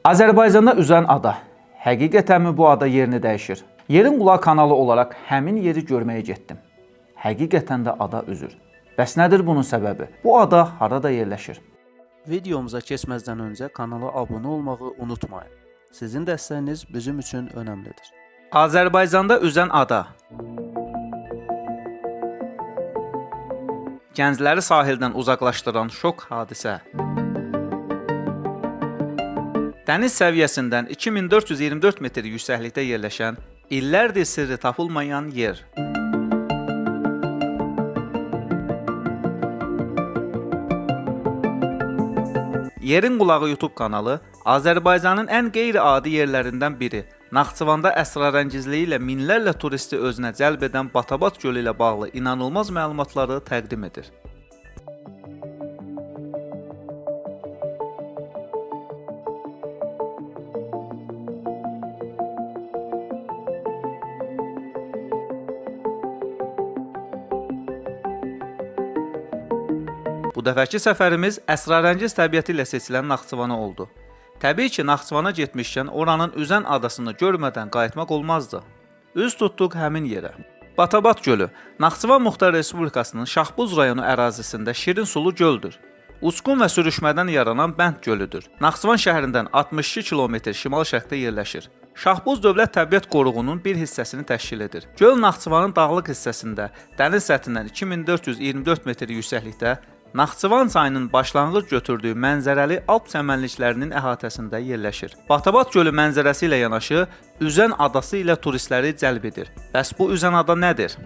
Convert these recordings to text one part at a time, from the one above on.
Azərbaycanda üzən ada. Həqiqətənmi bu ada yerini dəyişir? Yerin Qulağı kanalı olaraq həmin yeri görməyə getdim. Həqiqətən də ada üzür. Bəs nədir bunun səbəbi? Bu ada harada yerləşir? Videomuza keçməzdən öncə kanala abunə olmağı unutmayın. Sizin dəstəyiniz bizim üçün önəmlidir. Azərbaycanda üzən ada. Gəncləri sahildən uzaqlaşdıran şok hadisə. Dəniz səviyyəsindən 2424 metr yüksəklikdə yerləşən, illərdir sirri tapılmayan yer. Yerin Qulağı YouTube kanalı Azərbaycanın ən qeyri-adi yerlərindən biri, Naxçıvanda əsrarəngizliyi ilə minlərlə turisti özünə cəlb edən Batabat gölü ilə bağlı inanılmaz məlumatları təqdim edir. Bu dəfəki səfərimiz əsrarəngiz təbiəti ilə seçilən Naxçıvana oldu. Təbii ki, Naxçıvana getmişkən oranın üzən adasını görmədən qayıtmaq olmazdı. Üz tutduq həmin yerə. Batabat gölü Naxçıvan Muxtar Respublikasının Şahbuz rayonu ərazisində şirin sulu göldür. Uçqun və sürüşmədən yaranan bənd gölüdür. Naxçıvan şəhərindən 62 km şimal-şərqdə yerləşir. Şahbuz Dövlət Təbiət Qoruğunun bir hissəsini təşkil edir. Göl Naxçıvanın dağlıq hissəsində, dəniz səthindən 2424 metr yüksəklikdə Naxçıvan çayının başlanğıc götürdüyü mənzərəli Alp çəmənliklərinin əhatəsində yerləşir. Batabat gölü mənzərəsi ilə yanaşı, üzən adası ilə turistləri cəlb edir. Bəs bu üzən ada nədir?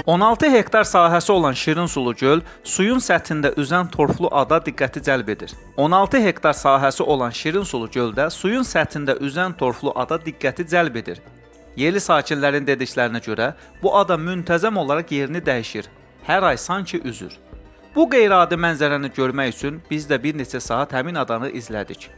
...16 hektar sahəsi olan şirin sulu göl, suyun səthində üzən torflu ada diqqəti cəlb edir. 16 hektar sahəsi olan şirin sulu göldə suyun səthində üzən torflu ada diqqəti cəlb edir. Yerli sakinlərin dediklərinə görə bu ada müntəzəm olaraq yerini dəyişir. Hər ay sanki üzür. Bu qeyri-adi mənzərəni görmək üçün biz də bir neçə saat həmin adanı izlədik.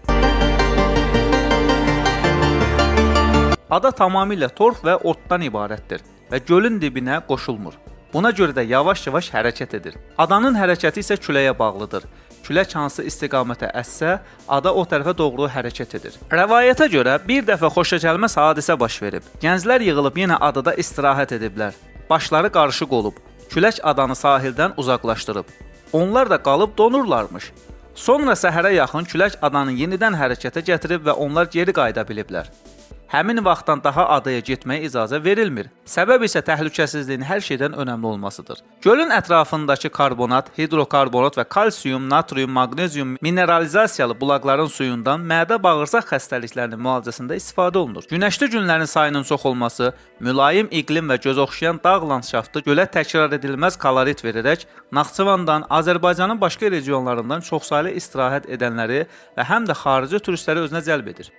Ada tamamilə torf və otdan ibarətdir və gölün dibinə qoşulmur. Buna görə də yavaş-yavaş hərəkət edir. Adanın hərəkəti isə küləyə bağlıdır. Külək hansı istiqamətə əssə, ada o tərəfə doğru hərəkət edir. Rəvayətə görə bir dəfə xoşagəlməz hadisə baş verib. Gənclər yığılıb yenə adada istirahət ediblər. Başları qarışıq olub. Külək adanı sahildən uzaqlaşdırıb. Onlar da qalıb donurlarmış. Sonra səhərə yaxın külək adanı yenidən hərəkətə gətirib və onlar geri qayıda biliblər. Həmin vaxtdan daha adaya getməyə icazə verilmir. Səbəb isə təhlükəsizliyin hər şeydən önəmli olmasıdır. Gölün ətrafındakı karbonat, hidrokarbonat və kalsium, natrium, maqnezium mineralizasiyalı bulaqların suyundan mədə-bağırsaq xəstəliklərinin müalicəsində istifadə olunur. Günəşli günlərin sayının çox olması, mülayim iqlim və göz oxşayan dağ landşaftı gölə təkrar edilməz kolorit verərək Naxçıvandan, Azərbaycanın başqa regionlarından çoxsaylı istirahət edənləri və həm də xarici turistləri özünə cəlb edir.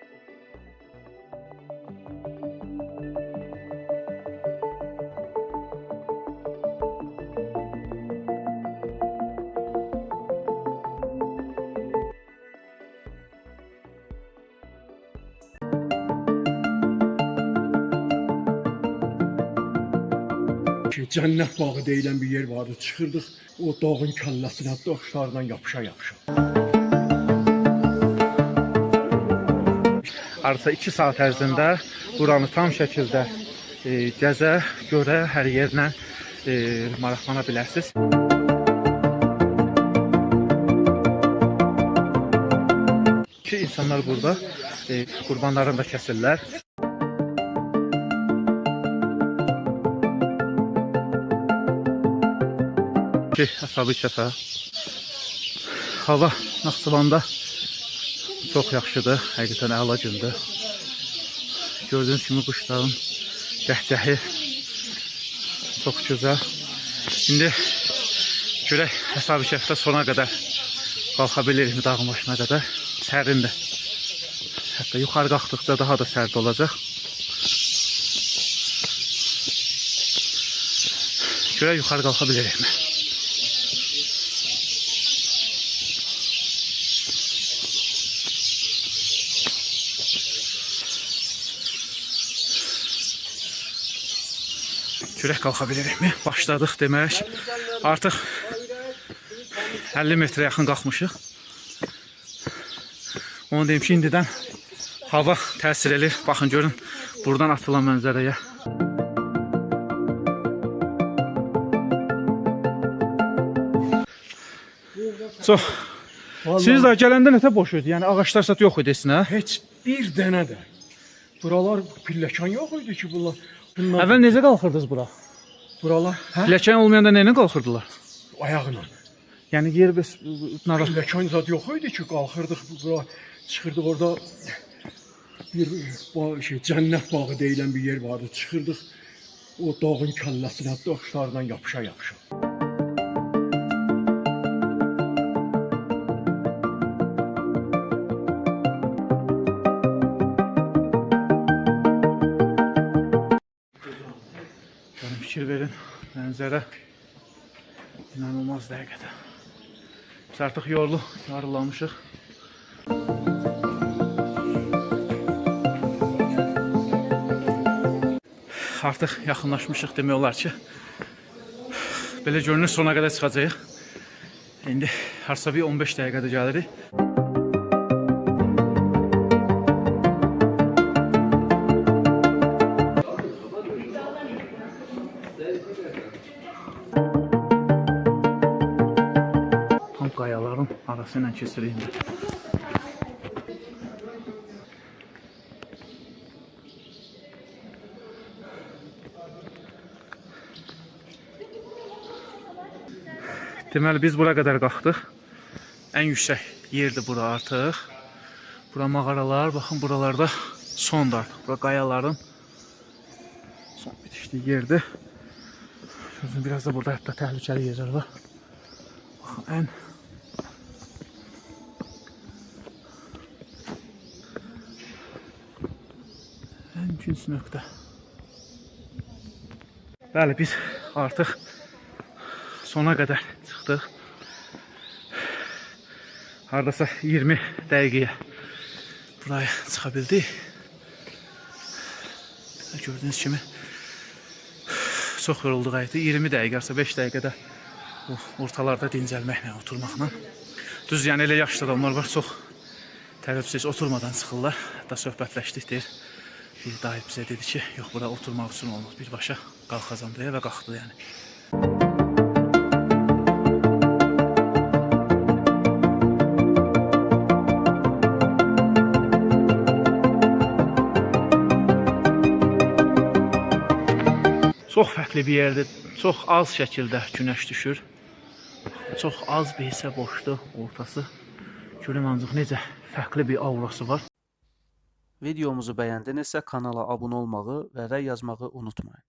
Ki, Cənnət bağı deyilən bir yer vardı. Çıxırdıq o dağın kəlləsinə daşlardan yapışa-yapışa. Hardasa 2 saat ərzində buranı tam şəkildə gəzə, görə, hər yerlə maraqlana bilərsiniz. Ki insanlar burada qurbanlarını da kəsirlər. Ki, Əshab-ı Kəfə. Hava Naxçıvanda çox yaxşıdır. Həqiqətən əla gündür. Gördüyünüz kimi quşların cəhcəhi çox gözəl. İndi görək Əshab-ı Kəfdə sona qədər qalxa bilirikmi dağın başına qədər. Sərindir. Hətta yuxarı qalxdıqca daha da sərd olacaq. Görək yuxarı qalxa bilirikmi? Görək qalxa bilirikmi? Başladıq demək. Artıq 50 metrə yaxın qalxmışıq. Onu deyim ki, indidən hava təsir eləyir. Baxın görün buradan atılan mənzərəyə. Çox. Siz də gələndə nətə boş idi? Yəni ağaclar zat yox idi heç nə? Heç bir dənə də. Buralar pilləkan yox idi ki, bunlar. Bunlar Əvvəl necə qalxırdınız bura? buralar hə? Pilləkən olmayanda nə ilə qalxırdılar? Ayaqla. Yəni yer bəs nara Pilləkan zad yox idi ki, qalxırdıq bura, çıxırdıq orada bir şey cənnət bağı deyilən bir yer vardı. Çıxırdıq o dağın kəlləsinə daşlarla yapışa-yapışa. Görün fikir verin. Mənzərə inanılmaz dəqiqədə. Biz artıq yorulub, yarılanmışıq. Artıq yaxınlaşmışıq demək olar ki. Belə görünür sona qədər çıxacağıq. İndi harsa bir 15 dəqiqədə gəlirik. Tam qayaların arası ilə keçirik indi. Deməli biz bura qədər qalxdıq. Ən yüksək yerdir bura artıq. Bura mağaralar, baxın buralarda sondur artıq. Bura qayaların son bitişdiyi yerdir. Sözün biraz da burada hətta təhlükəli yerlər var. Baxın ən günc nöqtə. Bəli, biz artıq sona qədər çıxdıq. Hardasa 20 dəqiqəyə buraya çıxa bildik. Gördüyünüz kimi çox yorulduq əydi. 20 dəqiqə, arsa 5 dəqiqədə bu ortalarda dincəlməklə, oturmaqla. Düz yəni elə yaşlı adamlar var, çox tərəfsiz oturmadan çıxırlar. Hətta söhbətləşdik deyir. Bir dayı bizə dedi ki, yox bura oturmaq üçün olmaz. Birbaşa qalxacam deyə və qalxdı yəni. Çox fərqli bir yerdir. Çox az şəkildə günəş düşür. Çox az bir hissə boşdur ortası. Görün ancaq necə fərqli bir aurası var. Videomuzu bəyəndinizsə kanala abunə olmağı və rəy yazmağı unutmayın.